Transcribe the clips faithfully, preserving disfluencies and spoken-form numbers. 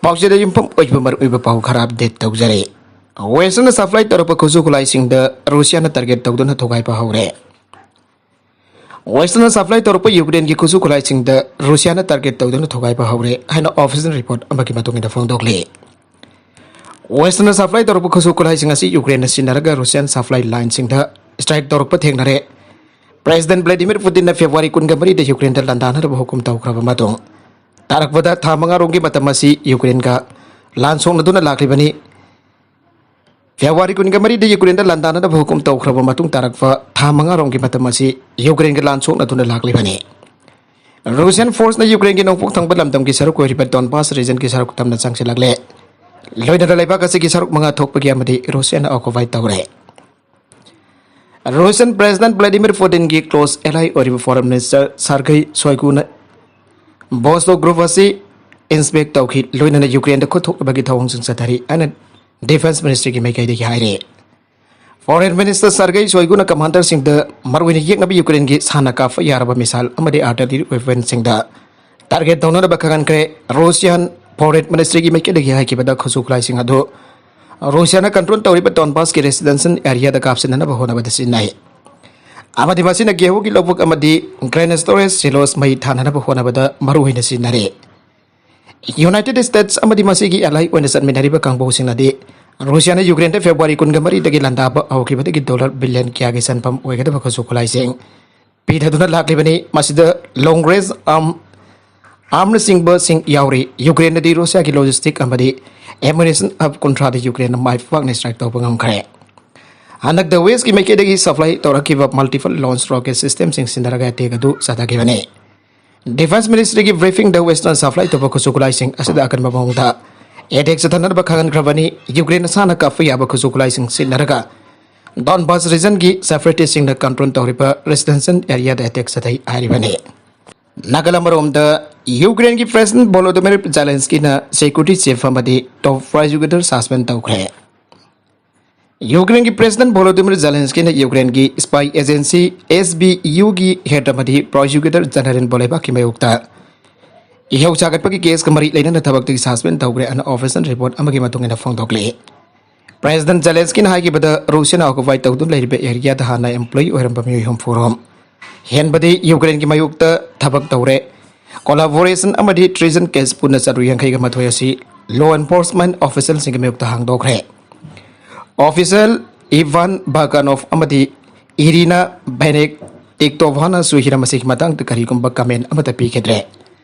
ꯄꯥꯎꯆꯦꯗ ꯌꯨꯝꯐꯝ ꯑꯣꯏꯕ ꯃꯔꯨꯑꯣꯏꯕ ꯄꯥꯎ ꯈꯔ ꯑꯞꯗꯦꯠ ꯇꯧꯖꯔꯤ꯫ ꯋꯦꯁꯇꯔꯟꯅ ꯁꯄ꯭ꯂꯥꯏ ꯇꯧꯔꯛꯄ ꯈꯨꯠꯁꯨ ꯈꯨꯠꯂꯥꯏꯁꯤꯡꯗ ꯔꯨꯁꯤꯌꯥꯅ ꯇꯥꯔꯒꯦꯠ ꯇꯧꯗꯨꯅ ꯊꯨꯒꯥꯏꯕ ꯍꯧꯔꯦ꯫ ꯋꯦꯁꯇꯔꯟꯅ ꯁꯄ꯭ꯂꯥꯏ ꯇꯧꯔꯛꯄ ꯌꯨꯀ꯭ꯔꯦꯟꯒꯤ ꯈꯨꯠꯁꯨ ꯈꯨꯠꯂꯥꯏꯁꯤꯡꯗ ꯔꯨꯁꯤꯌꯥꯅ ꯇꯥꯔꯒꯦꯠ ꯇꯧꯗꯨꯅ ꯊꯨꯒꯥꯏꯕ ꯍꯧꯔꯦ ꯍꯥꯏꯅ ꯑꯣꯐꯤꯁꯤꯌꯦꯜ ꯔꯤꯄꯣꯔꯠ ꯑꯃꯒꯤ ꯃꯇꯨꯡ ꯏꯟꯅ ꯐꯣꯡꯗꯣꯛꯂꯤ꯫ ꯋꯦꯁꯇꯔꯟꯅ ꯁꯄ꯭ꯂꯥꯏ ꯇꯧꯔꯛꯄ ꯈꯨꯠꯁꯨ ꯈꯨꯠꯂꯥꯏꯁꯤꯡ ꯑꯁꯤ ꯌꯨꯀ꯭ꯔꯦꯟꯅ ꯁꯤꯟꯅꯔꯒ ꯔꯨꯁꯤꯌꯥꯟ ꯁꯄ꯭ꯂꯥꯏ ꯂꯥꯏꯟꯁꯤꯡꯗ ꯁ꯭ꯇ꯭ꯔꯥꯏꯛ ꯇꯧꯔꯛꯄ ꯊꯦꯡꯅꯔꯦ꯫ ꯄ꯭ꯔꯦꯁꯤꯗꯦꯟꯠ ꯚ꯭ꯂꯥꯗꯤꯃꯤꯔ ꯄꯨꯇꯤꯟꯅ ꯐꯦꯕ꯭ꯔꯨꯋꯥꯔꯤ ꯀꯨꯟꯒ ꯃꯔꯤꯗ ꯌꯨꯀ꯭ꯔꯦꯟꯗ ꯂꯥꯟꯗꯥꯅꯅꯕ ꯍꯨꯀꯨꯝ ꯇꯧꯈ꯭ꯔꯕ ꯃꯇꯨꯡ, ꯇꯥꯔꯛꯄꯗ ꯊꯥ ꯃꯉꯥ ꯔꯣꯝꯒꯤ ꯃꯇꯝ ꯑꯁꯤ ꯌꯨꯀ꯭ꯔꯦꯟꯒ ꯂꯥꯟ ꯁꯣꯛꯅꯗꯨꯅ ꯂꯥꯛꯂꯤꯕꯅꯤ꯫ ꯐꯦꯕ꯭ꯔꯨꯋꯥꯔꯤ ꯀꯨꯟꯒ ꯃꯔꯤꯗ ꯌꯨꯀ꯭ꯔꯦꯟꯗ ꯂꯥꯟꯗꯥꯅꯅꯕ ꯍꯨꯀꯨꯝ ꯇꯧꯈ꯭ꯔꯕ ꯃꯇꯨꯡ, ꯇꯥꯔꯛꯄ ꯊꯥ ꯃꯉꯥ ꯔꯣꯝꯒꯤ ꯃꯇꯝ ꯑꯁꯤ ꯌꯨꯀ꯭ꯔꯦꯟꯒ ꯂꯥꯟ ꯁꯣꯛꯅꯗꯨꯅ ꯂꯥꯛꯂꯤꯕꯅꯤ꯫ ꯔꯨꯁꯤꯌꯥꯟ ꯐꯣꯔꯁꯅ ꯌꯨꯀ꯭ꯔꯦꯟꯒꯤ ꯅꯣꯡꯄꯣꯛ ꯊꯪꯕ ꯂꯝꯗꯝꯒꯤ ꯁꯔꯨꯛ ꯑꯣꯏꯔꯤꯕ ꯗꯣꯟꯕꯥꯁ ꯔꯤꯖꯟꯒꯤ ꯁꯔꯨꯛ ꯇꯝꯅ ꯆꯪꯁꯤꯜꯂꯛꯂꯦ꯫ ꯂꯣꯏꯅꯅ ꯂꯩꯕꯥꯛ ꯑꯁꯤꯒꯤ ꯁꯔꯨꯛ ꯃꯉꯥ ꯊꯣꯛꯄꯒꯤ ꯑꯃꯗꯤ ꯔꯨꯁꯤꯌꯥꯅ ꯑꯣꯀꯨꯄꯥꯏ ꯇꯧꯔꯦ꯫ ꯔꯨꯁꯤꯌꯟ ꯄ꯭ꯔꯦꯁꯤꯗꯦꯟꯠ ꯚ꯭ꯂꯥꯗꯤꯃꯤꯔ ꯄꯨꯇꯤꯟꯒꯤ ꯀ꯭ꯂꯣꯁ ꯑꯦꯂꯥꯏ ꯑꯣꯏꯔꯤꯕ ꯐꯣꯔꯦꯟ ꯃꯤꯅꯤꯁꯇꯔ ꯁꯥꯔꯒꯩ ꯁꯣꯏꯒꯨꯅ ꯕꯣꯁꯇꯣ ꯒ꯭ꯔꯨꯞ ꯑꯁꯤ ꯏꯟꯁꯄꯦꯛ ꯇꯧꯈꯤ꯫ ꯂꯣꯏꯅꯅ ꯌꯨꯀ꯭ꯔꯦꯟꯗ ꯈꯨꯠ ꯊꯣꯛꯅꯕꯒꯤ ꯊꯧꯑꯣꯡꯁꯤꯡ ꯆꯠꯊꯔꯤ ꯍꯥꯏꯅ ꯗꯤꯐꯦꯟꯁ ꯃꯤꯅꯤꯁꯇ꯭ꯔꯤꯒꯤ ꯃꯥꯏꯀꯩꯗꯒꯤ ꯍꯥꯏꯔꯤ꯫ ꯐꯣꯔꯦꯟ ꯃꯤꯅꯤꯁꯇꯔ ꯁꯥꯔꯒꯩ ꯁꯣꯏꯒꯨꯅ ꯀꯃꯥꯟꯗꯔꯁꯤꯡꯗ ꯃꯔꯨꯑꯣꯏꯅ ꯌꯦꯛꯅꯕ ꯌꯨꯀ꯭ꯔꯦꯟꯒꯤ ꯁꯥꯟꯅ ꯀꯥꯞꯄ ꯌꯥꯔꯕ ꯃꯤꯁꯥꯏꯜ ꯑꯃꯗꯤ ꯑꯥꯔꯇꯤꯂꯔꯤ ꯋꯦꯄꯟꯁꯤꯡꯗ ꯇꯥꯔꯒꯦꯠ ꯇꯧꯅꯅꯕ ꯈꯪꯍꯟꯈ꯭ꯔꯦ꯫ ꯔꯨꯁꯤꯌꯥꯟ ꯐꯣꯔꯦꯟ ꯃꯤꯅꯤꯁꯇ꯭ꯔꯤꯒꯤ ꯃꯥꯏꯀꯩꯗꯒꯤ ꯍꯥꯏꯈꯤꯕꯗ, ꯈꯨꯠꯁꯨ ꯈꯨꯠꯂꯥꯏꯁꯤꯡ ꯑꯗꯨ ꯔꯨꯁꯤꯌꯥꯅ ꯀꯟꯇ꯭ꯔꯣꯜ ꯇꯧꯔꯤꯕ ꯗꯣꯟꯕꯥꯁꯀꯤ ꯔꯦꯁꯤꯗꯦꯟꯁꯤꯌꯦꯜ ꯑꯦꯔꯤꯌꯥꯗ ꯀꯥꯞꯁꯤꯟꯅꯅꯕ ꯍꯣꯠꯅꯕꯗ ꯁꯤꯖꯤꯟꯅꯩ꯫ ꯑꯃꯗꯤ ꯃꯁꯤꯅ ꯒꯦꯍꯨꯒꯤ ꯂꯧꯕꯨꯛ ꯑꯃꯗꯤ ꯒ꯭ꯔꯦꯟ ꯁ꯭ꯇꯣꯔꯦꯖ ꯁꯤꯂꯣꯁ ꯃꯩ ꯊꯥꯅꯅꯕ ꯍꯣꯠꯅꯕꯗ ꯃꯔꯨꯑꯣꯏꯅ ꯁꯤꯖꯤꯟꯅꯔꯤ꯫ ꯌꯨꯅꯥꯏꯇꯦꯗ ꯁ꯭ꯇꯦꯠꯁ ꯑꯃꯗꯤ ꯃꯁꯤꯒꯤ ꯑꯦꯂꯥꯏ ꯑꯣꯏꯅ ꯆꯠꯃꯤꯟꯅꯔꯤꯕ ꯀꯥꯡꯕꯨꯁꯤꯡꯅꯗꯤ ꯔꯨꯁꯤꯌꯥꯅ ꯌꯨꯀ꯭ꯔꯦꯟꯗ ꯐꯦꯕ꯭ꯔꯨꯋꯥꯔꯤ ꯀꯨꯟꯒ ꯃꯔꯤꯗꯒꯤ ꯂꯥꯟꯗꯥꯕ ꯍꯧꯈꯤꯕꯗꯒꯤ ꯗꯣꯂꯔ ꯕꯤꯂꯤꯌꯟ ꯀꯌꯥꯒꯤ ꯁꯦꯟꯐꯝ ꯑꯣꯏꯒꯗꯕ ꯈꯨꯠꯁꯨ ꯈꯨꯠꯂꯥꯏꯁꯤꯡ ꯄꯤꯊꯗꯨꯅ ꯂꯥꯛꯂꯤꯕꯅꯤ꯫ ꯃꯁꯤꯗ ꯂꯣꯡ ꯔꯦꯟꯖ ꯑꯥꯔꯝ, ꯑꯥꯔꯝꯅꯆꯤꯡꯕꯁꯤꯡ ꯌꯥꯎꯔꯤ꯫ ꯌꯨꯀ꯭ꯔꯦꯟꯅꯗꯤ ꯔꯨꯁꯤꯌꯥꯒꯤ ꯂꯣꯖꯤꯁꯇꯤꯛ ꯑꯃꯗꯤ ꯑꯦꯃꯨꯅꯤꯁꯟ ꯍꯕ ꯀꯨꯟꯊ꯭ꯔꯥꯗ ꯌꯨꯀ꯭ꯔꯦꯟꯅ ꯃꯥꯏ ꯄꯥꯛꯅ ꯁ꯭ꯇ꯭ꯔꯥꯏꯛ ꯇꯧꯕ ꯉꯝꯈ꯭ꯔꯦ꯫ ꯍꯟꯗꯛꯇ ꯋꯦꯁꯀꯤ ꯃꯥꯏꯀꯩꯗꯒꯤ ꯁꯄ꯭ꯂꯥꯏ ꯇꯧꯔꯛꯈꯤꯕ ꯃꯜꯇꯤꯄꯜ ꯂꯣꯟꯆ ꯔꯣꯀꯦꯠ ꯁꯤꯁꯇꯦꯝꯁꯤꯡ ꯁꯤꯟꯅꯔꯒ ꯑꯦꯇꯦꯛ ꯑꯗꯨ ꯆꯠꯊꯈꯤꯕꯅꯤ꯫ ꯗꯤꯐꯦꯟꯁ ꯃꯤꯅꯤꯁꯇ꯭ꯔꯤꯒꯤ ꯕ꯭ꯔꯤꯐꯤꯡꯗ ꯋꯦꯁꯇꯔꯟ ꯁꯄ꯭ꯂꯥꯏ ꯇꯧꯕ ꯈꯨꯠꯁꯨ ꯈꯨꯠꯂꯥꯏꯁꯤꯡ ꯑꯁꯤꯗ ꯑꯀꯟꯕ ꯃꯑꯣꯡꯗ ꯑꯦꯇꯦꯛ ꯆꯠꯊꯅꯅꯕ ꯈꯪꯍꯟꯈ꯭ꯔꯕꯅꯤ꯫ ꯌꯨꯀ꯭ꯔꯦꯟ ꯁꯥꯟꯅ ꯀꯥꯞꯄ ꯌꯥꯕ ꯈꯨꯠꯁꯨ ꯈꯨꯠꯂꯥꯏꯁꯤꯡ ꯁꯤꯖꯤꯟꯅꯔꯒ ꯗꯣꯟꯕꯥꯁ ꯔꯤꯖꯟꯒꯤ ꯁꯦꯄꯔꯦꯇꯤꯁꯁꯤꯡꯅ ꯀꯟꯇ꯭ꯔꯣꯜ ꯇꯧꯔꯤꯕ ꯔꯦꯁꯤꯗꯦꯟꯁꯤꯌꯦꯜ ꯑꯦꯔꯤꯌꯥꯗ ꯑꯦꯇꯦꯛ ꯆꯠꯊꯩ ꯍꯥꯏꯔꯤꯕꯅꯤ꯫ ꯅꯥꯀꯜ ꯑꯃꯔꯣꯝꯗ, ꯌꯨꯀ꯭ꯔꯦꯟꯒꯤ ꯄ꯭ꯔꯦꯁꯤꯗꯦꯟꯠ ꯚꯣꯂꯣꯗꯤꯃꯤꯔ ꯖꯦꯂꯦꯟꯁꯀꯤꯅ ꯁꯦꯀ꯭ꯌꯨꯔꯤꯇꯤ ꯆꯤꯐ ꯑꯃꯗꯤ ꯇꯣꯞ ꯄ꯭ꯔꯣꯁꯤꯀ꯭ꯌꯨꯇꯔ ꯁꯁꯄꯦꯟ ꯇꯧꯈ꯭ꯔꯦ꯫ ꯌꯨꯀ꯭ꯔꯦꯟꯒꯤ ꯄ꯭ꯔꯦꯁꯤꯗꯦꯟꯠ ꯚꯣꯂꯣꯗꯤꯃꯤꯔ ꯖꯦꯂꯦꯟꯁꯀꯤꯅ ꯌꯨꯀ꯭ꯔꯦꯟꯒꯤ ꯁ꯭ꯄꯥꯏ ꯑꯦꯖꯦꯟꯁꯤ ꯑꯦꯁ ꯕꯤ ꯌꯨꯒꯤ ꯍꯦꯗ ꯑꯃꯗꯤ ꯄ꯭ꯔꯣꯁꯤꯀ꯭ꯌꯨꯇꯔ ꯖꯦꯅꯔꯦꯜꯕꯨ ꯂꯩꯕꯥꯛꯀꯤ ꯃꯥꯌꯣꯛꯇ ꯏꯍꯧ ꯆꯥꯒꯠꯄꯒꯤ ꯀꯦꯁꯀ ꯃꯔꯤ ꯂꯩꯅꯅ ꯊꯕꯛꯇꯒꯤ ꯁꯁꯄꯦꯟ ꯇꯧꯈ꯭ꯔꯦ ꯑꯅ ꯑꯣꯐꯤꯁꯤꯌꯦꯜ ꯔꯤꯄꯣꯔꯠ ꯑꯃꯒꯤ ꯃꯇꯨꯡ ꯏꯟꯅ ꯐꯣꯡꯗꯣꯛꯂꯤ꯫ ꯄ꯭ꯔꯦꯁꯤꯗꯦꯟꯠ ꯖꯦꯂꯦꯟꯁꯀꯤꯅ ꯍꯥꯏꯈꯤꯕꯗ, ꯔꯨꯁꯤꯌꯥꯅ ꯑꯣꯀꯨꯄꯥꯏ ꯇꯧꯗꯨꯅ ꯂꯩꯔꯤꯕ ꯑꯦꯔꯤꯌꯥꯗ ꯍꯥꯟꯅ ꯑꯦꯝꯄ꯭ꯂꯣꯌꯤ ꯑꯣꯏꯔꯝꯕ ꯃꯤꯑꯣꯏ ꯍꯨꯝꯐꯨꯔꯣꯝ ꯍꯦꯟꯕꯗꯤ ꯌꯨꯀ꯭ꯔꯦꯟꯒꯤ ꯃꯥꯌꯣꯛꯇ ꯊꯕꯛ ꯇꯧꯔꯦ꯫ ꯀꯣꯂꯥꯕꯣꯔꯦꯁꯟ ꯑꯃꯗꯤ ꯇ꯭ꯔꯤꯖꯟ ꯀꯦꯁ ꯄꯨꯟꯅ ꯆꯥꯇ꯭ꯔꯨꯛ ꯌꯥꯡꯈꯩꯒ ꯃꯥꯊꯣꯏ ꯑꯁꯤ ꯂꯣ ꯑꯦꯟꯐꯣꯔꯁꯃꯦꯟꯠ ꯑꯣꯐꯤꯁꯤꯌꯦꯜꯁꯤꯡꯒꯤ ꯃꯥꯌꯣꯛꯇ ꯍꯥꯡꯗꯣꯛꯈ꯭ꯔꯦ꯫ ꯑꯣꯐꯤꯁꯤꯌꯦꯜ ꯏꯚꯥꯟ ꯕꯥꯒꯥꯅꯣꯐ ꯑꯃꯗꯤ ꯏꯔꯤꯅꯥ ꯚꯦꯅꯦꯛ ꯇꯤꯛꯇꯣꯚꯥꯅꯁꯨ ꯍꯤꯔꯝ ꯑꯁꯤꯒꯤ ꯃꯇꯥꯡꯗ ꯀꯔꯤꯒꯨꯝꯕ ꯀꯃꯦꯟ ꯑꯃꯠꯇ ꯄꯤꯈꯤꯗ꯭ꯔꯦ꯫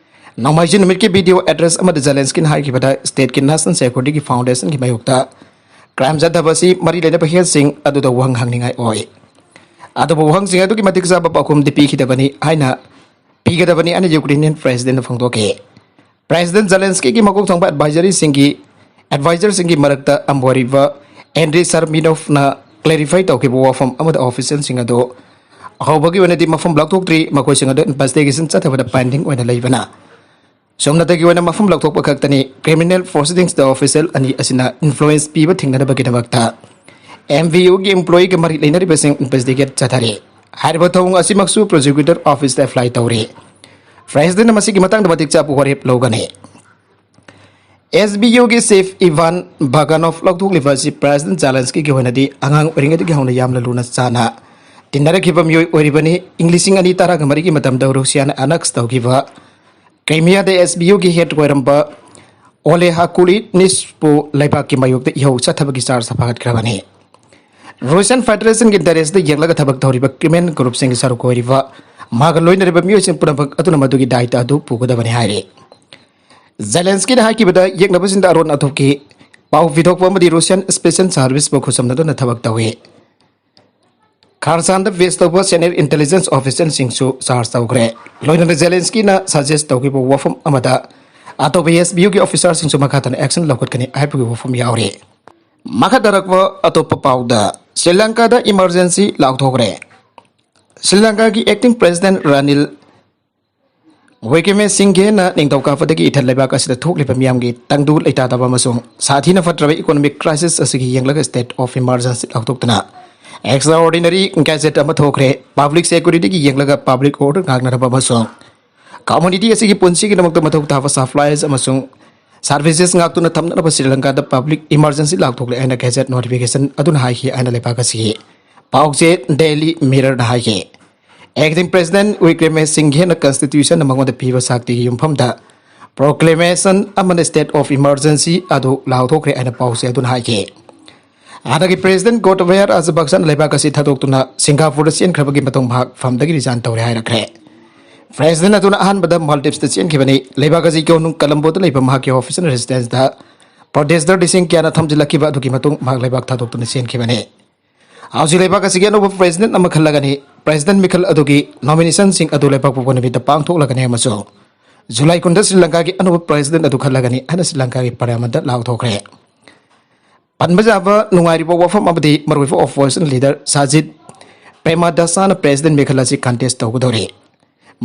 ꯅꯣꯡꯃꯥꯏꯖꯤꯡ ꯅꯨꯃꯤꯠꯀꯤ ꯚꯤꯗꯤꯑꯣ ꯑꯦꯗ꯭ꯔꯦꯁ ꯑꯃꯗ ꯖꯦꯂꯦꯟꯁꯀꯤꯅ ꯍꯥꯏꯈꯤꯕꯗ, ꯁ꯭ꯇꯦꯠꯀꯤ ꯅꯦꯁꯅꯦꯜ ꯁꯦꯀ꯭ꯌꯨꯔꯤꯇꯤꯒꯤ ꯐꯥꯎꯟꯗꯦꯁꯟꯒꯤ ꯃꯥꯌꯣꯛꯇ ꯀ꯭ꯔꯥꯏꯝ ꯆꯠꯊꯕ ꯑꯁꯤ ꯃꯔꯤ ꯂꯩꯅꯕ ꯍꯦꯗꯁꯤꯡ ꯑꯗꯨꯗ ꯋꯥꯍꯪ ꯍꯪꯅꯤꯡꯉꯥꯏ ꯑꯣꯏ꯫ ꯑꯗꯨꯕꯨ ꯋꯥꯍꯪꯁꯤꯡ ꯑꯗꯨꯒꯤ ꯃꯇꯤꯛ ꯆꯥꯕ ꯄꯥꯎꯈꯨꯝꯗꯤ ꯄꯤꯈꯤꯗꯕꯅꯤ ꯍꯥꯏꯅ ꯄꯤꯒꯗꯕꯅꯤ ꯍꯥꯏꯅ ꯌꯨꯀ꯭ꯔꯦꯅꯤꯌꯟ ꯄ꯭ꯔꯦꯁꯤꯗꯦꯟꯠꯅ ꯐꯣꯡꯗꯣꯛꯈꯤ꯫ ꯄ꯭ꯔꯦꯁꯤꯗꯦꯟꯠ ꯖꯦꯂꯦꯟꯁꯀꯤꯒꯤ ꯃꯀꯣꯛ ꯊꯣꯡꯕ ꯑꯦꯗꯚꯥꯏꯖꯔꯤꯁꯤꯡꯒꯤ, ꯑꯦꯗꯚꯥꯏꯖꯔꯁꯤꯡꯒꯤ ꯃꯔꯛꯇ ꯑꯃ ꯑꯣꯏꯔꯤꯕ ꯑꯦꯟꯗ꯭ꯔꯤ ꯁꯔꯃꯤꯅꯣꯐꯅ ꯀ꯭ꯂꯦꯔꯤꯐꯥꯏ ꯇꯧꯈꯤꯕ ꯋꯥꯐꯝ ꯑꯃꯗ, ꯑꯣꯐꯤꯁꯤꯌꯦꯜꯁꯤꯡ ꯑꯗꯨ ꯍꯧꯕꯒꯤ ꯑꯣꯏꯅꯗꯤ ꯃꯐꯝ ꯂꯥꯎꯊꯣꯛꯇ꯭ꯔꯤ, ꯃꯈꯣꯏꯁꯤꯡ ꯑꯗꯨ ꯏꯟꯚꯦꯁꯇꯤꯒꯦꯁꯟ ꯆꯠꯊꯕꯗ ꯄꯦꯟꯗꯤꯡ ꯑꯣꯏꯅ ꯂꯩꯕꯅ ꯁꯨꯞꯅꯇꯒꯤ ꯑꯣꯏꯅ ꯃꯐꯝ ꯂꯧꯊꯣꯛꯄ ꯈꯛꯇꯅꯤ꯫ ꯀ꯭ꯔꯤꯃꯤꯅꯦꯜ ꯄ꯭ꯔꯣꯁꯤꯗꯤꯡꯁꯇ ꯑꯣꯐꯤꯁꯤꯌꯦꯜ ꯑꯅꯤ ꯑꯁꯤꯅ ꯏꯟꯐ꯭ꯂꯨꯌꯦꯟꯁ ꯄꯤꯕ ꯊꯤꯡꯅꯅꯕꯒꯤꯗꯃꯛꯇ ꯑꯦꯝ ꯚꯤ ꯌꯨꯒꯤ ꯏꯝꯄ꯭ꯂꯣꯌꯤꯒ ꯃꯔꯤ ꯂꯩꯅꯔꯤꯕꯁꯤꯡ ꯏꯟꯚꯦꯁꯇꯤꯒꯦꯠ ꯆꯠꯊꯔꯤ꯫ ꯍꯥꯏꯔꯤꯕ ꯊꯧꯑꯣꯡ ꯑꯁꯤꯃꯛꯁꯨ ꯄ꯭ꯔꯣꯁꯤꯀ꯭ꯌꯨꯇꯔ ꯑꯣꯐꯤꯁꯇ ꯑꯦꯄ꯭ꯂꯥꯏ ꯇꯧꯔꯤ꯫ ꯄ꯭ꯔꯦꯁꯤꯗꯦꯟꯠꯅ ꯃꯁꯤꯒꯤ ꯃꯇꯥꯡꯗ ꯃꯇꯤꯛ ꯆꯥꯕ ꯋꯥꯔꯦꯞ ꯂꯧꯒꯅꯤ꯫ ꯑꯦꯁ ꯚꯤ ꯌꯨꯒꯤ ꯆꯤꯐ ꯏꯚꯥꯟ ꯕꯥꯒꯥꯅꯣꯐ ꯂꯧꯊꯣꯛꯂꯤꯕ ꯑꯁꯤ ꯄ꯭ꯔꯦꯁꯤꯗꯦꯟꯠ ꯖꯦꯂꯦꯟꯁꯀꯤꯒꯤ ꯑꯣꯏꯅꯗꯤ ꯑꯉꯥꯡ ꯑꯣꯏꯔꯤꯉꯩꯗꯒꯤ ꯍꯧꯅ ꯌꯥꯝꯅ ꯂꯨꯅ ꯆꯥꯟꯅ ꯇꯤꯟꯅꯔꯛꯈꯤꯕ ꯃꯤꯑꯣꯏ ꯑꯣꯏꯔꯤꯕꯅꯤ꯫ ꯏꯪ ꯂꯤꯁꯤꯡ ꯑꯅꯤ ꯇꯔꯥꯒ ꯃꯔꯤꯒꯤ ꯃꯇꯝꯗ ꯔꯨꯁꯤꯌꯥꯅ ꯑꯦꯅꯦꯛꯁ ꯇꯧꯈꯤꯕ ꯀ꯭ꯔꯤꯃꯤꯌꯥꯗ ꯑꯦꯁ ꯚꯤ ꯌꯨꯒꯤ ꯍꯦꯗ ꯑꯣꯏꯔꯝꯕ ꯑꯣꯂꯦꯍ ꯀꯨꯂꯤꯅꯤꯁꯄꯨ ꯂꯩꯕꯥꯛꯀꯤ ꯃꯥꯌꯣꯛꯇ ꯏꯍꯧ ꯆꯠꯊꯕꯒꯤ ꯆꯥꯔꯖ ꯐꯒꯠꯈ꯭ꯔꯕꯅꯤ꯫ ꯔꯨꯁꯤꯌꯟ ꯐꯦꯗꯔꯦꯁꯟꯒꯤ ꯏꯟꯇꯔꯦꯁꯇ ꯌꯦꯡꯂꯒ ꯊꯕꯛ ꯇꯧꯔꯤꯕ ꯀ꯭ꯔꯤꯃꯤꯅꯦꯜ ꯒ꯭ꯔꯨꯞꯁꯤꯡꯒꯤ ꯁꯔꯨꯛ ꯑꯣꯏꯔꯤꯕ ꯃꯥꯒ ꯂꯣꯏꯅꯔꯤꯕ ꯃꯤꯑꯣꯏꯁꯤꯡ ꯄꯨꯝꯅꯃꯛ ꯑꯗꯨꯅ ꯃꯗꯨꯒꯤ ꯗꯥꯏꯇ ꯑꯗꯨ ꯄꯨꯒꯗꯕꯅꯤ ꯍꯥꯏꯔꯤ꯫ ꯖꯦꯂꯦꯟꯁꯀꯤꯅ ꯍꯥꯏꯈꯤꯕꯗ, ꯌꯦꯛꯅꯕꯁꯤꯡꯗ ꯑꯔꯣꯟ ꯑꯊꯨꯞꯀꯤ ꯄꯥꯎ ꯄꯤꯊꯣꯛꯄ ꯑꯃꯗꯤ ꯔꯨꯁꯤꯌꯟ ꯁ꯭ꯄꯦꯁꯤꯌꯦꯜ ꯁꯥꯔꯚꯤꯁꯄꯨ ꯈꯨꯠꯁꯝꯅꯗꯨꯅ ꯊꯕꯛ ꯇꯧꯏ꯫ ꯈꯥꯔꯁꯥꯟꯗ ꯕꯦꯖ ꯇꯧꯕ ꯁꯦꯅꯤꯌꯔ ꯏꯟꯇꯦꯂꯤꯖꯦꯟꯁ ꯑꯣꯐꯤꯁꯤꯌꯦꯜꯁꯤꯡꯁꯨ ꯆꯥꯔꯖ ꯇꯧꯈ꯭ꯔꯦ꯫ ꯂꯣꯏꯅꯅ ꯖꯦꯂꯦꯟꯁꯀꯤꯅ ꯁꯖꯦꯁ ꯇꯧꯈꯤꯕ ꯋꯥꯐꯝ ꯑꯃꯗ ꯑꯇꯣꯞꯄ ꯑꯦꯁ ꯚꯤ ꯌꯨꯒꯤ ꯑꯣꯐꯤꯁꯥꯔꯁꯤꯡꯁꯨ ꯃꯈꯥ ꯇꯥꯅ ꯑꯦꯛꯁꯟ ꯂꯧꯈꯠꯀꯅꯤ ꯍꯥꯏꯕꯒꯤ ꯋꯥꯐꯝ ꯌꯥꯎꯔꯤ꯫ ꯃꯈꯥ ꯇꯥꯔꯛꯄ ꯑꯇꯣꯞꯄ ꯄꯥꯎꯗ, ꯁ꯭ꯔꯤ ꯂꯪꯀꯥꯗ ꯏꯃꯔꯖꯦꯟꯁꯤ ꯂꯥꯎꯊꯣꯛꯈ꯭ꯔꯦ꯫ ꯁ꯭ꯔꯤ ꯂꯪꯀꯥꯒꯤ ꯑꯦꯛꯇꯤꯡ ꯄ꯭ꯔꯦꯁꯤꯗꯦꯟꯠ ꯔꯥꯅꯤꯜ ꯋꯤꯀ꯭ꯔꯦꯃꯦꯁꯤꯡꯘꯦꯅ ꯅꯤꯡꯊꯧ ꯀꯥꯕꯗꯒꯤ ꯏꯊꯠ ꯂꯩꯕꯥꯛ ꯑꯁꯤꯗ ꯊꯣꯛꯂꯤꯕ ꯃꯤꯌꯥꯝꯒꯤ ꯇꯪꯗꯨ ꯂꯩꯇꯥꯗꯕ ꯑꯃꯁꯨꯡ ꯁꯥꯊꯤꯅ ꯐꯠꯇ꯭ꯔꯕ ꯏꯀꯣꯅꯣꯃꯤꯛ ꯀ꯭ꯔꯥꯏꯁꯤꯁ ꯑꯁꯤꯒꯤ ꯌꯦꯡꯂꯒ ꯁ꯭ꯇꯦꯠ ꯑꯣꯐ ꯏꯃꯔꯖꯦꯟꯁꯤ ꯂꯥꯎꯊꯣꯛꯇꯨꯅ ꯑꯦꯛꯁꯇ꯭ꯔꯥꯑꯣꯔꯗꯤꯅꯔꯤ ꯒꯦꯖꯦꯠ ꯑꯃ ꯊꯣꯛꯈ꯭ꯔꯦ꯫ ꯄꯕ꯭ꯂꯤꯛ ꯁꯦꯀ꯭ꯌꯨꯔꯤꯇꯤꯒꯤ ꯌꯦꯡꯂꯒ ꯄꯕ꯭ꯂꯤꯛ ꯑꯣꯔꯗꯔ ꯉꯥꯛꯅꯅꯕ ꯑꯃꯁꯨꯡ ꯀꯝꯃꯨꯅꯤꯇꯤ ꯑꯁꯤꯒꯤ ꯄꯨꯟꯁꯤꯒꯤꯗꯃꯛꯇ ꯃꯊꯧ ꯇꯥꯕ ꯁꯄ꯭ꯂꯥꯏꯁ ꯑꯃꯁꯨꯡ ꯁꯥꯔꯚꯤꯁꯦꯁ ꯉꯥꯛꯇꯨꯅ ꯊꯝꯅꯅꯕ ꯁ꯭ꯔꯤ ꯂꯪꯀꯥꯗ ꯄꯕ꯭ꯂꯤꯛ ꯏꯃꯔꯖꯦꯟꯁꯤ ꯂꯥꯎꯊꯣꯛꯂꯦ ꯍꯥꯏꯅ ꯒꯦꯖꯦꯠ ꯅꯣꯇꯤꯐꯤꯀꯦꯁꯟ ꯑꯗꯨꯅ ꯍꯥꯏꯈꯤ ꯍꯥꯏꯅ ꯂꯩꯕꯥꯛ ꯑꯁꯤꯒꯤ ꯄꯥꯎꯆꯦ ꯗꯦꯂꯤ ꯃꯤꯔꯔꯗ ꯍꯥꯏꯈꯤ꯫ ꯑꯦꯛꯇꯤꯡ ꯄ꯭ꯔꯦꯁꯤꯗꯦꯟꯠ ꯋꯤꯀ꯭ꯔꯦꯃꯦ ꯁꯤꯡꯘꯦꯅ ꯀꯟꯁꯇꯤꯇ꯭ꯌꯨꯁꯟꯅ ꯃꯉꯣꯟꯗ ꯄꯤꯕ ꯁꯛꯇꯤꯒꯤ ꯌꯨꯝꯐꯝꯗ ꯄ꯭ꯔꯣꯀ꯭ꯂꯦꯃꯦꯁꯟ ꯑꯃꯅ ꯁ꯭ꯇꯦꯠ ꯑꯣꯐ ꯏꯃꯔꯖꯦꯟꯁꯤ ꯑꯗꯨ ꯂꯥꯎꯊꯣꯛꯈ꯭ꯔꯦ ꯍꯥꯏꯅ ꯄꯥꯎꯆꯦ ꯑꯗꯨꯅ ꯍꯥꯏꯈꯤ꯫ ꯍꯥꯟꯅꯒꯤ ꯄ꯭ꯔꯦꯁꯤꯗꯦꯟꯠ ꯒꯣꯇꯕꯌꯥ ꯔꯥꯖꯄꯛꯁꯅ ꯂꯩꯕꯥꯛ ꯑꯁꯤ ꯊꯥꯗꯣꯛꯇꯨꯅ ꯁꯤꯡꯒꯥꯄꯨꯔꯗ ꯆꯦꯟꯈ꯭ꯔꯕꯒꯤ ꯃꯇꯨꯡ ꯃꯍꯥꯛ ꯐꯝꯗꯒꯤ ꯔꯤꯖꯥꯏꯟ ꯇꯧꯔꯦ ꯍꯥꯏꯔꯛꯈ꯭ꯔꯦ꯫ ꯄ꯭ꯔꯦꯁꯤꯗꯦꯟꯠ ꯑꯗꯨꯅ ꯑꯍꯥꯟꯕꯗ ꯃꯥꯜꯗꯤꯞꯁꯇ ꯆꯦꯟꯈꯤꯕꯅꯤ꯫ ꯂꯩꯕꯥꯛ ꯑꯁꯤꯒꯤ ꯀꯣꯅꯨꯡ ꯀꯂꯝꯕꯣꯗ ꯂꯩꯕ ꯃꯍꯥꯛꯀꯤ ꯑꯣꯐꯤꯁꯤꯌꯦꯜ ꯔꯦꯁꯤꯗꯦꯟꯁꯇ ꯄ꯭ꯔꯣꯇꯦꯁꯇꯔ ꯂꯤꯁꯤꯡ ꯀꯌꯥꯅ ꯊꯝꯖꯤꯜꯂꯛꯈꯤꯕ ꯑꯗꯨꯒꯤ ꯃꯇꯨꯡ ꯃꯍꯥꯛ ꯂꯩꯕꯥꯛ ꯊꯥꯗꯣꯛꯇꯨꯅ ꯆꯦꯟꯈꯤꯕꯅꯤ꯫ ꯍꯧꯖꯤꯛ ꯂꯩꯕꯥꯛ ꯑꯁꯤꯒꯤ ꯑꯅꯧꯕ ꯄ꯭ꯔꯦꯁꯤꯗꯦꯟꯠ ꯑꯃ ꯈꯜꯂꯒꯅꯤ꯫ ꯄ꯭ꯔꯦꯁꯤꯗꯦꯟꯠ ꯃꯤꯈꯜ ꯑꯗꯨꯒꯤ ꯅꯣꯃꯤꯅꯦꯁꯟꯁꯤꯡ ꯑꯗꯨ ꯂꯩꯕꯥꯛꯄꯣꯛꯄ ꯅꯨꯃꯤꯠꯇ ꯄꯥꯡꯊꯣꯛꯂꯒꯅꯤ ꯑꯃꯁꯨꯡ ꯖꯨꯂꯥꯏ ꯀꯨꯟꯗ ꯁ꯭ꯔꯤ ꯂꯪꯀꯥꯒꯤ ꯑꯅꯧꯕ ꯄ꯭ꯔꯦꯁꯤꯗꯦꯟꯠ ꯑꯗꯨ ꯈꯜꯂꯒꯅꯤ ꯍꯥꯏꯅ ꯁ꯭ꯔꯤ ꯂꯪꯀꯥꯒꯤ ꯄꯥꯔꯂꯤꯌꯥꯃꯦꯟꯠꯇ ꯂꯥꯎꯊꯣꯛꯈ꯭ꯔꯦ꯫ ꯄꯟꯕ ꯌꯥꯕ ꯅꯨꯡꯉꯥꯏꯔꯤꯕ ꯋꯥꯐꯝ ꯑꯃꯗꯤ ꯃꯔꯨꯑꯣꯏꯕ ꯑꯣꯄꯣꯖꯤꯁꯟ ꯂꯤꯗꯔ ꯁꯥꯖꯤꯠ ꯄ꯭ꯔꯦꯃꯗꯥꯁꯥꯅ ꯄ꯭ꯔꯦꯁꯤꯗꯦꯟꯠ ꯃꯤꯈꯜ ꯑꯁꯤ ꯀꯟꯇꯦꯁ ꯇꯧꯒꯗꯧꯔꯤ꯫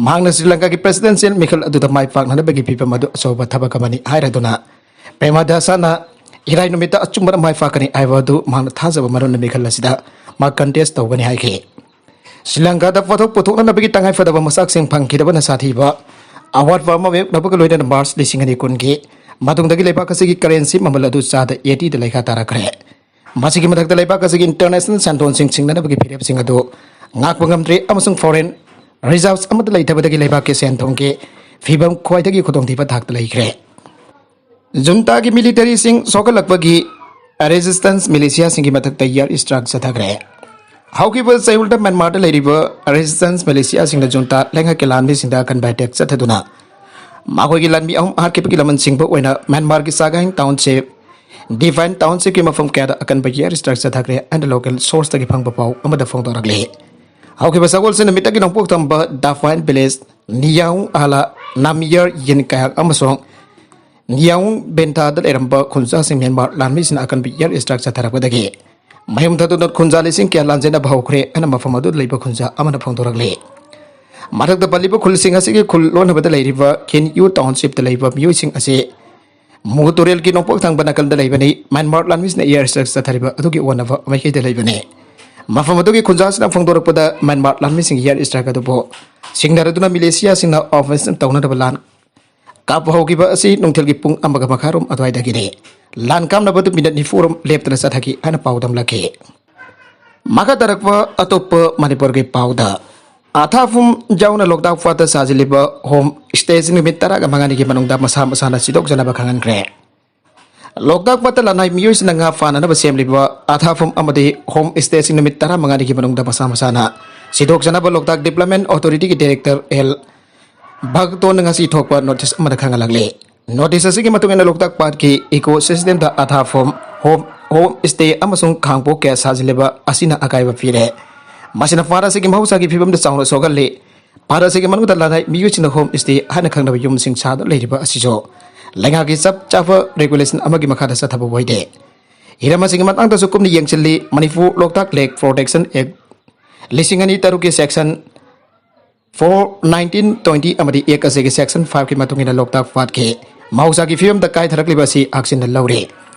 ꯃꯍꯥꯛꯅ ꯁ꯭ꯔꯤ ꯂꯪꯀꯥꯒꯤ ꯄ꯭ꯔꯦꯁꯤꯗꯦꯟꯁꯤꯌꯦꯜ ꯃꯤꯈꯜ ꯑꯗꯨꯗ ꯃꯥꯏ ꯄꯥꯛꯅꯅꯕꯒꯤ ꯐꯤꯚꯝ ꯑꯗꯨ ꯑꯆꯧꯕ ꯊꯕꯛ ꯑꯃꯅꯤ ꯍꯥꯏꯔꯗꯨꯅ ꯄ꯭ꯔꯦꯃꯗꯥꯁꯥꯅ ꯏꯔꯥꯏ ꯅꯨꯃꯤꯠꯇ ꯑꯆꯨꯝꯕꯅ ꯃꯥꯏ ꯄꯥꯛꯀꯅꯤ ꯍꯥꯏꯕ ꯑꯗꯨ ꯃꯍꯥꯛꯅ ꯊꯥꯖꯕ ꯃꯔꯝꯅ ꯃꯤꯈꯜ ꯑꯁꯤꯗ ꯃꯥ ꯀꯟꯇꯦꯁ ꯇꯧꯒꯅꯤ ꯍꯥꯏꯈꯤ꯫ ꯁ꯭ꯔꯤ ꯂꯪꯀꯥꯗ ꯄꯣꯠꯊꯣꯛ ꯄꯨꯊꯣꯛꯅꯅꯕꯒꯤ ꯇꯉꯥꯏ ꯐꯗꯕ ꯃꯆꯥꯛꯁꯤꯡ ꯐꯪꯈꯤꯗꯕꯅ ꯁꯥꯊꯤꯕ ꯑꯋꯥꯠꯄ ꯑꯃ ꯃꯥꯌꯣꯛꯅꯕꯒ ꯂꯣꯏꯅꯅ ꯃꯥꯔꯆ ꯂꯤꯁꯤꯡ ꯑꯅꯤ ꯀꯨꯟꯒꯤ ꯃꯇꯨꯡꯗꯒꯤ ꯂꯩꯕꯥꯛ ꯑꯁꯤꯒꯤ ꯀꯔꯦꯟꯁꯤ ꯃꯃꯜ ꯑꯗꯨ ꯆꯥꯗ ꯑꯩꯠꯇꯤꯗ ꯂꯩꯈꯥ ꯇꯥꯔꯛꯈ꯭ꯔꯦ꯫ ꯃꯁꯤꯒꯤ ꯃꯊꯛꯇ ꯂꯩꯕꯥꯛ ꯑꯁꯤꯒꯤ ꯏꯟꯇꯔꯅꯦꯁꯅꯦꯜ ꯁꯦꯟꯗꯣꯟꯁꯤꯡ ꯁꯤꯡꯅꯅꯕꯒꯤ ꯐꯤꯔꯦꯞꯁꯤꯡ ꯑꯗꯨ ꯉꯥꯛꯄ ꯉꯝꯗ꯭ꯔꯦ ꯑꯃꯁꯨꯡ ꯐꯣꯔꯦꯟ ꯔꯤꯖꯔꯚꯁ ꯑꯃꯠꯇ ꯂꯩꯇꯕꯗꯒꯤ ꯂꯩꯕꯥꯛꯀꯤ ꯁꯦꯟ ꯊꯨꯝꯒꯤ ꯐꯤꯕꯝ ꯈ꯭ꯋꯥꯏꯗꯒꯤ ꯈꯨꯗꯣꯡꯊꯤꯕ ꯊꯥꯛꯇ ꯂꯩꯈ꯭ꯔꯦ꯫ ꯖꯨꯟꯇꯥꯒꯤ ꯃꯤꯂꯤꯇꯔꯤꯁꯤꯡ ꯁꯣꯛꯍꯜꯂꯛꯄꯒꯤ ꯔꯦꯖꯤꯁꯇꯦꯟꯁ ꯃꯤꯂꯤꯁꯤꯌꯥꯁꯤꯡꯒꯤ ꯃꯊꯛꯇ ꯑꯦꯌꯔ ꯁ꯭ꯇ꯭ꯔꯥꯏꯛ ꯆꯠꯊꯈ꯭ꯔꯦ꯫ ꯍꯧꯈꯤꯕ ꯆꯌꯣꯜꯗ ꯃ꯭ꯌꯥꯟꯃꯥꯔꯗ ꯂꯩꯔꯤꯕ ꯔꯦꯖꯤꯁꯇꯦꯟꯁ ꯃꯤꯂꯤꯁꯤꯌꯥꯁꯤꯡꯅ ꯖꯨꯟꯇꯥ ꯂꯩꯉꯥꯛꯀꯤ ꯂꯥꯟꯃꯤꯁꯤꯡꯗ ꯑꯀꯟꯕ ꯑꯦꯇꯦꯛ ꯆꯠꯊꯗꯨꯅ ꯃꯈꯣꯏꯒꯤ ꯂꯥꯟꯃꯤ ꯑꯍꯨꯝ ꯍꯥꯠꯈꯤꯕꯒꯤ ꯂꯃꯟ ꯁꯤꯡꯕ ꯑꯣꯏꯅ ꯃ꯭ꯌꯥꯟꯃꯥꯔꯒꯤ ꯆꯥꯒꯥꯡ ꯇꯥꯎꯟꯁꯤꯞ, ꯗꯤꯐꯥꯏꯟ ꯇꯥꯎꯟꯁꯤꯞꯀꯤ ꯃꯐꯝ ꯀꯌꯥꯗ ꯑꯀꯟꯕ ꯑꯦꯌꯔ ꯁ꯭ꯇ꯭ꯔꯥꯏꯛ ꯆꯠꯊꯈ꯭ꯔꯦ ꯍꯥꯏꯅ ꯂꯣꯀꯦꯜ ꯁꯣꯔꯁꯇꯒꯤ ꯐꯪꯕ ꯄꯥꯎ ꯑꯃꯗ ꯐꯣꯡꯗꯣꯔꯛꯂꯤ꯫ ꯍꯧꯈꯤꯕ ꯁꯒꯣꯜꯁꯦꯟ ꯅꯨꯃꯤꯠꯇꯒꯤ ꯅꯣꯡꯄꯣꯛ ꯊꯪꯕ ꯗꯥꯐꯥꯏꯟ ꯚꯤꯂꯦꯖ ꯅꯤꯌꯥꯎ ꯑꯥꯂꯥ ꯅꯥꯃꯤꯌꯔ ꯌꯤꯟ ꯀꯌꯥꯛ ꯑꯃꯁꯨꯡ ꯅꯤꯌꯥꯎ ꯕꯦꯟꯊꯥꯗ ꯂꯩꯔꯝꯕ ꯈꯨꯟꯖꯥꯁꯤꯡ ꯃ꯭ꯌꯥꯟꯃꯥꯔ ꯂꯥꯟꯃꯤꯁꯤꯡꯅ ꯑꯀꯟꯕ ꯑꯦꯌꯔ ꯁ꯭ꯇ꯭ꯔꯥꯏꯛ ꯆꯠꯊꯔꯛꯄꯗꯒꯤ ꯃꯌꯨꯝ ꯊꯥꯗꯣꯛꯅ ꯈꯨꯟꯖꯥ ꯂꯤꯁꯤꯡ ꯀꯌꯥ ꯂꯥꯟꯖꯦꯟꯅꯕ ꯍꯧꯈ꯭ꯔꯦ ꯍꯥꯏꯅ ꯃꯐꯝ ꯑꯗꯨꯗ ꯂꯩꯕ ꯈꯨꯟꯖꯥ ꯑꯃꯅ ꯐꯣꯡꯗꯣꯔꯛꯂꯤ꯫ ꯃꯊꯛꯇ ꯄꯜꯂꯤꯕ ꯈꯨꯜꯁꯤꯡ ꯑꯁꯤꯒꯤ ꯈꯨꯜ ꯂꯣꯟꯅꯕꯗ ꯂꯩꯔꯤꯕ ꯈꯤꯟ ꯌꯨ ꯇꯥꯎꯟꯁꯤꯞꯇ ꯂꯩꯕ ꯃꯤꯑꯣꯏꯁꯤꯡ ꯑꯁꯤ ꯃꯨ ꯇꯨꯔꯦꯜꯒꯤ ꯅꯣꯡꯄꯣꯛ ꯊꯪꯕ ꯅꯥꯀꯟꯗ ꯂꯩꯕꯅꯤ꯫ ꯃ꯭ꯌꯥꯟꯃꯥꯔ ꯂꯥꯟꯃꯤꯁꯤꯡꯅ ꯑꯦꯌꯔ ꯁ꯭ꯇ꯭ꯔꯥꯏꯛ ꯆꯠꯊꯔꯤꯕ ꯑꯗꯨꯒꯤ ꯑꯣꯟꯅꯕ ꯃꯥꯏꯀꯩꯗ ꯂꯩꯕꯅꯤ꯫ ꯃꯐꯝ ꯑꯗꯨꯒꯤ ꯈꯨꯟꯖꯥꯁꯤꯅ ꯐꯣꯡꯗꯣꯔꯛꯄꯗ ꯃ꯭ꯌꯥꯟꯃꯥꯔ ꯂꯥꯟꯃꯤꯁꯤꯡꯒꯤ ꯑꯦꯌꯔ ꯁ꯭ꯇ꯭ꯔꯥꯏꯛ ꯑꯗꯨꯕꯨ ꯁꯤꯡꯅꯔꯗꯨꯅ ꯃꯤꯂꯤꯁꯤꯌꯥꯁꯤꯡꯅ ꯑꯣꯄꯔꯦꯁꯟ ꯇꯧꯅꯅꯕ ꯂꯥꯟ ꯀꯥꯞꯄ ꯍꯧꯈꯤꯕ ꯑꯁꯤ ꯅꯨꯡꯊꯤꯜꯒꯤ ꯄꯨꯡ ꯑꯃꯒ ꯃꯈꯥꯏꯔꯣꯝ ꯑꯗꯨꯋꯥꯏꯗꯒꯤꯅꯤ꯫ ꯂꯥꯟ ꯀꯥꯞꯅꯕꯗꯨ ꯃꯤꯅꯠ ꯅꯤꯐꯨꯔꯣꯝ ꯂꯦꯞꯇꯅ ꯆꯠꯊꯈꯤ ꯍꯥꯏꯅ ꯄꯥꯎꯗꯝꯂꯛꯈꯤ꯫ ꯃꯈꯥ ꯇꯥꯔꯛꯄ ꯑꯇꯣꯞꯄ ꯃꯅꯤꯄꯨꯔꯒꯤ ꯄꯥꯎꯗ, ꯑꯊꯥꯐꯝ ꯌꯥꯎꯅ ꯂꯣꯛꯇꯥꯛ ꯄꯥꯠꯇ ꯁꯥꯖꯤꯜꯂꯤꯕ ꯍꯣꯝ ꯁ꯭ꯇꯦꯁꯤꯡ ꯅꯨꯃꯤꯠ ꯇꯔꯥꯒ ꯃꯉꯥꯅꯤꯒꯤ ꯃꯅꯨꯡꯗ ꯃꯁꯥ ꯃꯁꯥꯅ ꯁꯤꯗꯣꯛꯆꯅꯕ ꯈꯪꯍꯟꯈ꯭ꯔꯦ꯫ ꯂꯣꯛꯇꯥꯛ ꯄꯥꯠꯇ ꯂꯅꯥꯏ ꯃꯤꯑꯣꯏꯁꯤꯡꯅ ꯉꯥ ꯐꯥꯅꯅꯕ ꯁꯦꯝꯂꯤꯕ ꯑꯊꯥꯐꯝ ꯑꯃꯗꯤ ꯍꯣꯝ ꯁ꯭ꯇꯦꯁꯤꯡ ꯅꯨꯃꯤꯠ ꯇꯔꯥꯃꯉꯥꯅꯤꯒꯤ ꯃꯅꯨꯡꯗ ꯃꯁꯥ ꯃꯁꯥꯅ ꯁꯤꯗꯣꯛꯆꯅꯕ ꯂꯣꯛꯇꯥꯛ ꯗꯤꯕ꯭ꯂꯞꯃꯦꯟ ꯑꯣꯊꯣꯔꯤꯇꯤꯒꯤ ꯗꯥꯏꯔꯦꯛꯇꯔ ꯑꯦꯜ ꯚꯒꯇꯣꯟꯅ ꯉꯁꯤ ꯊꯣꯛꯄ ꯅꯣꯇꯤꯁ ꯑꯃꯗ ꯈꯪꯍꯜꯂꯛꯂꯤ꯫ ꯅꯣꯇꯤꯁ ꯑꯁꯤꯒꯤ ꯃꯇꯨꯡ ꯏꯟꯅ ꯂꯣꯛꯇꯥꯛ ꯄꯥꯠꯀꯤ ꯏꯀꯣ ꯁꯤꯁꯇꯦꯝꯗ ꯑꯊꯥꯐꯝ, ꯍꯣꯝ, ꯍꯣꯝ ꯁ꯭ꯇꯦ ꯑꯃꯁꯨꯡ ꯈꯥꯡꯄꯣꯛ ꯀꯌꯥ ꯁꯥꯖꯤꯜꯂꯤꯕ ꯑꯁꯤꯅ ꯑꯀꯥꯏꯕ ꯄꯤꯔꯦ꯫ ꯃꯁꯤꯅ ꯄꯥꯠ ꯑꯁꯤꯒꯤ ꯃꯍꯧꯁꯥꯒꯤ ꯐꯤꯕꯝꯗ ꯆꯥꯎꯅ ꯁꯣꯛꯍꯜꯂꯤ꯫ ꯄꯥꯠ ꯑꯁꯤꯒꯤ ꯃꯅꯨꯡꯗ ꯂꯅꯥꯏ ꯃꯤꯑꯣꯏꯁꯤꯡꯅ ꯍꯣꯝ ꯁ꯭ꯇꯦ ꯍꯥꯏꯅ ꯈꯪꯅꯕ ꯌꯨꯝꯁꯤꯡ ꯁꯥꯗꯨꯅ ꯂꯩꯔꯤꯕ ꯑꯁꯤꯁꯨ ꯂꯩꯉꯥꯛꯀꯤ ꯆꯞ ꯆꯥꯕ ꯔꯦꯒꯨꯂꯦꯁꯟ ꯑꯃꯒꯤ ꯃꯈꯥꯗ ꯆꯠꯊꯕ ꯑꯣꯏꯗꯦ꯫ ꯍꯤꯔꯝ ꯑꯁꯤꯒꯤ ꯃꯇꯥꯡꯗꯁꯨ ꯀꯨꯞꯅ ꯌꯦꯡꯁꯤꯜꯂꯤ꯫ ꯃꯅꯤꯄꯨꯔ ꯂꯣꯛꯇꯥꯛ ꯂꯦꯛ ꯄ꯭ꯔꯣꯇꯦꯛꯁꯟ ꯑꯦꯛ ꯂꯤꯁꯤꯡ ꯑꯅꯤ ꯇꯔꯨꯛꯀꯤ ꯁꯦꯛꯁꯟ ꯐꯣꯔ ꯅꯥꯏꯟꯇꯤꯟ ꯇ꯭ꯋꯦꯟꯇꯤ ꯑꯃꯗꯤ ꯑꯦꯛ ꯑꯁꯤꯒꯤ ꯁꯦꯛꯁꯟ ꯐꯥꯏꯚꯀꯤ ꯃꯇꯨꯡ ꯏꯟꯅ ꯂꯣꯛꯇꯥꯛ ꯄꯥꯠꯀꯤ ꯃꯍꯧꯁꯥꯒꯤ ꯐꯤꯕꯝꯗ ꯀꯥꯏꯊꯔꯛꯂꯤꯕ ꯑꯁꯤ ꯍꯛꯆꯤꯟꯅ ꯂꯧꯔꯤ꯫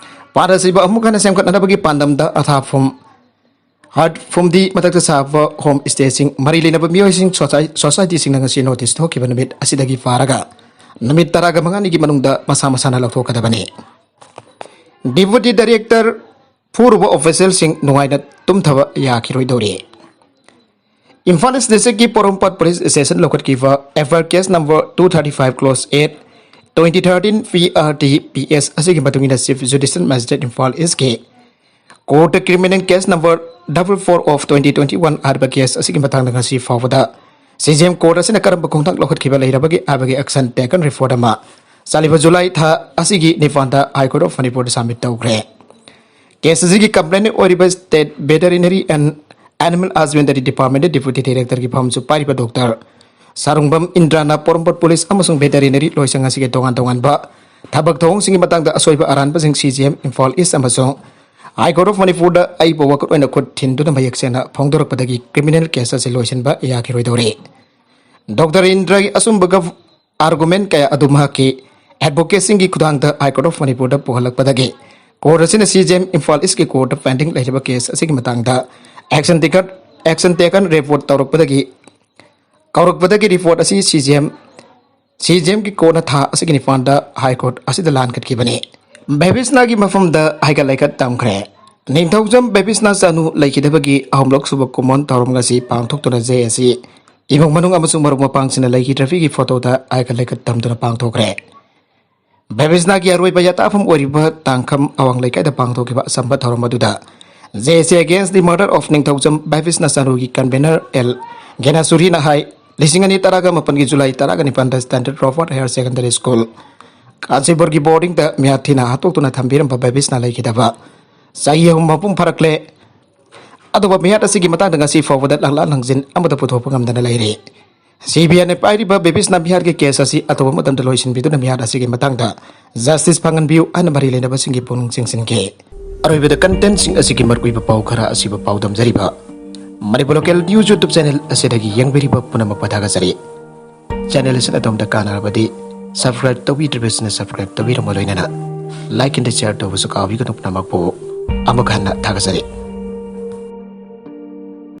ꯄꯥꯠ ꯑꯁꯤꯕꯨ ꯑꯃꯨꯛ ꯍꯟꯅ ꯁꯦꯝꯒꯠꯅꯅꯕꯒꯤ ꯄꯥꯟꯗꯝꯗ ꯑꯊꯥꯐꯝ ꯍꯥꯔꯠ ꯐꯨꯝꯗꯤ ꯃꯊꯛꯇ ꯁꯥꯕ ꯍꯣꯝ ꯁ꯭ꯇꯦꯁꯤꯡ ꯃꯔꯤ ꯂꯩꯅꯕ ꯃꯤꯑꯣꯏꯁꯤꯡ ꯁꯣꯁꯥꯏ-, ꯁꯣꯁꯥꯏꯇꯤꯁꯤꯡꯅ ꯉꯁꯤ ꯅꯣꯇꯤꯁ ꯊꯣꯛꯈꯤꯕ ꯅꯨꯃꯤꯠ ꯑꯁꯤꯗꯒꯤ ꯄꯥꯔꯒ ꯅꯨꯃꯤꯠ ꯇꯔꯥꯒ ꯃꯉꯥꯅꯤꯒꯤ ꯃꯅꯨꯡꯗ ꯃꯁꯥ ꯃꯁꯥꯅ ꯂꯧꯊꯣꯛꯀꯗꯕꯅꯤ꯫ ꯗꯤꯄꯨꯇꯤ ꯗꯥꯏꯔꯦꯛꯇꯔ ꯐꯨꯔꯨꯕ ꯑꯣꯐꯤꯁꯤꯌꯦꯜꯁꯤꯡ ꯅꯨꯡꯉꯥꯏꯅ ꯇꯨꯝꯊꯕ ꯌꯥꯈꯤꯔꯣꯏꯗꯧꯔꯤ꯫ ꯏꯝꯐꯥꯜ ꯏꯁ ꯗꯤꯁꯇ꯭ꯔꯤꯛꯀꯤ ꯄꯣꯔꯣꯝꯄꯥꯠ ꯄꯨꯂꯤꯁ ꯁ꯭ꯇꯦꯁꯟ ꯂꯧꯈꯠꯈꯤꯕ F I R case number two thirty five close eight twenty thirteen P R T P S ꯑꯁꯤꯒꯤ ꯃꯇꯨꯡ ꯏꯟꯅ ꯆꯤꯐ ꯖꯨꯗꯤꯁꯤꯌꯦꯜ ꯃꯦꯖꯤꯁꯇ꯭ꯔꯦꯠ ꯏꯝꯐꯥꯜ ꯏꯁꯀꯤ ꯀꯣꯔꯠꯇ criminal case number double four of twenty twenty one ꯍꯥꯏꯔꯤꯕ case ꯑꯁꯤꯒꯤ ꯃꯇꯥꯡꯗ ꯉꯁꯤ ꯐꯥꯎꯕꯗ ꯁꯤ ꯖꯤ ꯑꯦꯝ ꯀꯣꯔꯠ ꯑꯁꯤꯅ ꯀꯔꯝꯕ ꯈꯣꯡꯊꯥꯡ ꯂꯧꯈꯠꯈꯤꯕ ꯂꯩꯔꯕꯒꯦ ꯍꯥꯏꯕꯒꯤ action taken report ꯑꯃ ꯆꯠꯂꯤꯕ ꯖꯨꯂꯥꯏ ꯊꯥ ꯑꯁꯤꯒꯤ ꯅꯤꯄꯥꯟꯗ High Court of ꯃꯅꯤꯄꯨꯔꯗ ꯁꯕꯃꯤꯠ ꯇꯧꯈ꯭ꯔꯦ꯫ ꯀꯦꯁ ꯑꯁꯤꯒꯤ ꯀꯝꯄ꯭ꯂꯦꯟ ꯑꯣꯏꯔꯤꯕ ꯁ꯭ꯇꯦꯠ ꯚꯦꯇꯔꯤꯅꯔꯤ ꯑꯦꯟ ꯑꯦꯅꯤꯃꯦꯜ ꯍꯁꯕꯦꯟꯗꯔꯤ ꯗꯤꯄꯥꯔꯠꯃꯦꯟꯗ ꯗꯤꯄꯨꯇꯤ ꯗꯥꯏꯔꯦꯛꯇꯔꯒꯤ ꯐꯝꯁꯨ ꯄꯥꯏꯔꯤꯕ ꯗꯣꯛꯇꯔ ꯁꯥꯔꯨꯡꯕꯝ ꯏꯟꯗ꯭ꯔꯥꯅ ꯄꯣꯔꯣꯝꯄꯥꯠ ꯄꯨꯂꯤꯁ ꯑꯃꯁꯨꯡ ꯚꯦꯇꯔꯤꯅꯔꯤ ꯂꯣꯏꯁꯪ ꯑꯁꯤꯒꯤ ꯇꯣꯉꯥꯟ ꯇꯣꯉꯥꯟꯕ ꯊꯕꯛ ꯊꯧꯑꯣꯡꯁꯤꯡꯒꯤ ꯃꯇꯥꯡꯗ ꯑꯁꯣꯏꯕ ꯑꯔꯥꯟꯕꯁꯤꯡ ꯁꯤ ꯖꯤ ꯑꯦꯝ ꯏꯝꯐꯥꯜ ꯏꯁ ꯑꯃꯁꯨꯡ ꯍꯥꯏ ꯀꯣꯔꯠ ꯑꯣꯐ ꯃꯅꯤꯄꯨꯔꯗ ꯑꯏꯕ ꯋꯥꯀꯠ ꯑꯣꯏꯅ ꯈꯨꯠ ꯊꯤꯟꯗꯨꯅ ꯃꯌꯦꯛ ꯁꯦꯡꯅ ꯐꯣꯡꯗꯣꯔꯛꯄꯗꯒꯤ ꯀ꯭ꯔꯤꯃꯤꯅꯦꯜ ꯀꯦꯁ ꯑꯁꯤ ꯂꯣꯏꯁꯤꯟꯕ ꯌꯥꯈꯤꯔꯣꯏꯗꯧꯔꯤ꯫ ꯗꯣꯛꯇꯔ ꯏꯟꯗ꯭ꯔꯒꯤ ꯑꯆꯨꯝꯕꯒ ꯑꯥꯔꯒꯨꯃꯦꯟ ꯀꯌꯥ ꯑꯗꯨ ꯃꯍꯥꯛꯀꯤ ꯑꯦꯗꯚꯣꯀꯦꯠꯁꯤꯡꯒꯤ ꯈꯨꯠꯊꯥꯡꯗ ꯍꯥꯏ ꯀꯣꯔꯠ ꯑꯣꯐ ꯃꯅꯤꯄꯨꯔꯗ ꯄꯨꯍꯜꯂꯛꯄꯗꯒꯤ ꯀꯣꯔꯠ ꯑꯁꯤꯅ ꯁꯤ ꯖꯤ ꯑꯦꯝ ꯏꯝꯐꯥꯜ ꯏꯁꯀꯤ ꯀꯣꯔꯠꯇ ꯄꯦꯟꯗꯤꯡ ꯂꯩꯔꯤꯕ ꯀꯦꯁ ꯑꯁꯤꯒꯤ ꯃꯇꯥꯡꯗ action taken, action taken report ꯇꯧꯔꯛꯄꯗꯒꯤ ꯀꯧꯔꯛꯄꯗꯒꯤ ꯔꯤꯄꯣꯔꯠ ꯑꯁꯤ C G M C G ꯑꯦꯝꯒꯤ ꯀꯣꯔꯠꯅ ꯊꯥ ꯑꯁꯤꯒꯤ ꯅꯤꯄꯥꯟꯗ ꯍꯥꯏ ꯀꯣꯔꯠ ꯑꯁꯤꯗ ꯂꯥꯟꯈꯠꯈꯤꯕꯅꯤ꯫ ꯕꯦꯕꯤꯁꯅꯥꯒꯤ ꯃꯐꯝꯗ ꯍꯥꯏꯒꯠ ꯂꯩꯈꯠ ꯇꯝꯈ꯭ꯔꯦ꯫ ꯅꯤꯡꯊꯧꯖꯝ ꯕꯦꯕꯤꯁꯅꯥ ꯆꯅꯨ ꯂꯩꯈꯤꯗꯕꯒꯤ ꯑꯍꯨꯝꯂꯛ ꯁꯨꯕ ꯀꯨꯝꯑꯣꯟ ꯊꯧꯔꯝ ꯉꯁꯤ ꯄꯥꯡꯊꯣꯛꯇꯨꯅ ꯖꯦ ꯑꯦ ꯁꯤ ꯏꯃꯨꯡ ꯃꯅꯨꯡ ꯑꯃꯁꯨꯡ ꯃꯔꯨꯞ ꯃꯄꯥꯡꯁꯤꯡꯅ ꯂꯩꯈꯤꯗ꯭ꯔꯕꯤꯒꯤ ꯐꯣꯇꯣꯗ ꯍꯥꯏꯒꯠ ꯂꯩꯈꯠ ꯇꯝꯗꯨꯅ ꯄꯥꯡꯊꯣꯛꯈ꯭ꯔꯦ꯫ ꯕꯦꯕꯤꯁꯅꯥꯒꯤ ꯑꯔꯣꯏꯕ ꯌꯥꯇꯥꯐꯝ ꯑꯣꯏꯔꯤꯕ ꯇꯥꯡꯈꯝ ꯑꯋꯥꯡ ꯂꯩꯀꯥꯏꯗ ꯄꯥꯡꯊꯣꯛꯈꯤꯕ ꯑꯆꯝꯕ ꯊꯧꯔꯝ ꯑꯗꯨꯗ J A C Against the Murder of Ningthoujam ꯕꯦꯕꯤꯁꯅꯥ ꯆꯅꯨꯒꯤ convener L ꯒꯦꯅꯥꯁꯨꯔꯤꯅ ꯍꯥꯏ, ꯂꯤꯁꯤꯡ ꯑꯅꯤ ꯇꯔꯥꯒ ꯃꯥꯄꯟꯒꯤ ꯖꯨꯂꯥꯏ ꯇꯔꯥꯒ ꯅꯤꯄꯥꯟꯗ Standard Road Higher Secondary School ꯀꯥꯟꯆꯤꯄꯨꯔꯒꯤ ꯕꯣꯔꯗꯤꯡꯗ ꯃꯤꯍꯥꯠ ꯊꯤꯅ ꯍꯥꯠꯇꯣꯛꯇꯨꯅ ꯊꯝꯕꯤꯔꯝꯕ ꯕꯦꯕꯤꯁꯅꯥ ꯂꯩꯈꯤꯗꯕ ꯆꯍꯤ ꯑꯍꯨꯝ ꯃꯄꯨꯡ ꯐꯥꯔꯛꯂꯦ꯫ ꯑꯗꯨꯒ ꯃꯤꯍꯥꯠ ꯑꯁꯤꯒꯤ ꯃꯇꯥꯡꯗ ꯉꯁꯤ ꯐꯥꯎꯕꯗ ꯂꯥꯡꯂꯥꯟ ꯂꯥꯡꯖꯤꯟ ꯑꯃꯠꯇ ꯄꯨꯊꯣꯛꯄ ꯉꯝꯗꯅ ꯂꯩꯔꯤ꯫ ꯁꯤ ꯕꯤ ꯑꯥꯏꯅ ꯄꯥꯏꯔꯤꯕ ꯕꯦꯕꯤꯁꯅꯥ ꯃꯤꯍꯥꯠꯀꯤ ꯀꯦꯁ ꯑꯁꯤ ꯑꯊꯨꯕ ꯃꯇꯝꯗ ꯂꯣꯏꯁꯤꯟꯕꯤꯗꯨꯅ ꯃꯤꯍꯥꯠ ꯑꯁꯤꯒꯤ ꯃꯇꯥꯡꯗ ꯖꯁꯇꯤꯁ ꯐꯪꯍꯟꯕꯤꯌꯨ ꯍꯥꯏꯅ ꯃꯔꯤ ꯂꯩꯅꯕꯁꯤꯡꯒꯤ ꯄꯨꯛꯅꯤꯡ ꯆꯤꯡꯁꯤꯟꯈꯤ꯫ ꯑꯔꯣꯏꯕꯗ ꯀꯟꯇꯦꯟꯁꯤꯡ ꯑꯁꯤꯒꯤ ꯃꯔꯨꯑꯣꯏꯕ ꯄꯥꯎ ꯈꯔ ꯑꯁꯤꯕꯨ ꯄꯥꯎꯗꯝꯖꯔꯤꯕ Manipur local news YouTube channel ꯑꯁꯤꯗꯒꯤ ꯌꯦꯡꯕꯤꯔꯤꯕ ꯄꯨꯝꯅꯃꯛꯄꯨ ꯊꯥꯒꯠꯆꯔꯤ꯫ ꯆꯦꯅꯦꯜ ꯑꯁꯤꯅ ꯑꯗꯣꯝꯗ ꯀꯥꯟꯅꯔꯕꯗꯤ subscribe ꯇꯧꯕꯤꯗ꯭ꯔꯤꯕꯁꯤꯡꯅ subscribe ꯇꯧꯕꯤꯔꯝꯕ ꯂꯣꯏꯅꯅ like and share ꯇꯧꯕꯁꯨ ꯀꯥꯎꯕꯤꯒꯅꯨ꯫ ꯄꯨꯝꯅꯃꯛꯄꯨ ꯑꯃꯨꯛ ꯍꯟꯅ ꯊꯥꯒꯠꯆꯔꯤ꯫